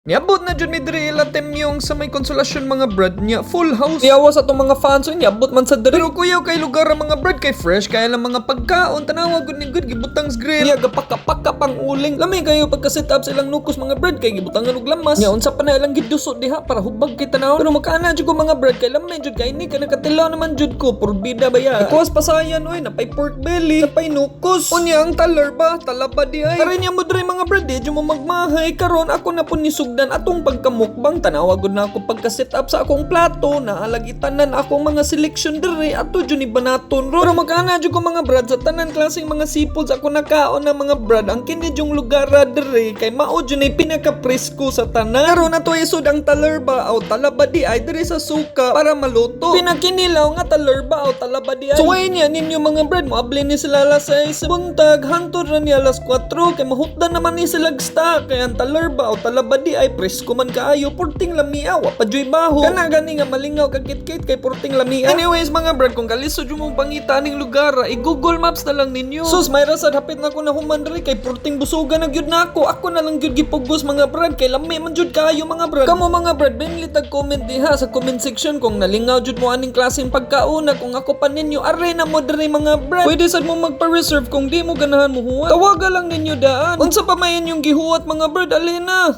Niabot na jud mi diri ila Temyong sa may Konsolasyon, mga brad, niya full house. Yawa sa atong mga fans oy, niabot man sa diri. Pero kuyaw kay lugar ang mga brad kay fresh kay lang mga pagkaon, tanawa gud ni good gibutang sa grill. Niya gapaka-paka pang uling. Lami kayo pagka set up sa ilang nukos, mga brad, kay gibutangan og lamas. Nya unsa pa na ilang gidusot diha para hubag kay tanaw. Pero makaana jud ko, mga brad, kay lami jud kay ni kana katilaw naman jud ko porbida ba ya. Kuwas pasayan oy, napay pork belly, napay nukos. Unya ang taler ba, talaba di ay. Aray niya mo diri, mga brad, di jud mo magmahay karon ako na po ni sugdan atong pagkamukbang. Tanawa gud na ako pagka set up sa akong plato, naalagi tanan akong mga selection diri ato jud ni banaton ro. Pero magana jud ko, mga brad, sa tanan klaseng mga seafoods ako nakaon na, mga brad, ang kini jung lugar diri kay mao jud ni pinaka presko sa tanan. Karon ato isod ang talerba o talaba di ay diri sa suka para maluto. Pinakinilaw nga talerba o talaba di ay. So niya ninyo, mga brad, moabli ni sila alas 6 buntag hangtod ra ni alas 4 kay mahutdan naman ni sila stock kay ang talerba o talaba di ay presko man kaayo, purting lamia, wa pa juy baho. Kana gani nga malingaw kag kit kay purting lamia. Anyways, mga brad, kung kalisod yung mong pangita ning lugar, i-Google Maps na lang ninyo. Sus, may rasad hapit na ko na human diri kay purting busugan na gyud nako. Ako na lang gyud gipugos, mga brad, kay lami man jud kaayo, mga brad. Kamo, mga brad, binli tag comment diha sa comment section kung nalingaw jud mo aning klaseng pagkauna. Kung ako pa ninyo, are na mo diri, mga brad. Pwede sad mo magpa-reserve kung di mo ganahan mo huwat. Tawaga lang ninyo daan. Unsa pa may inyong gihuwat, mga brad, alina?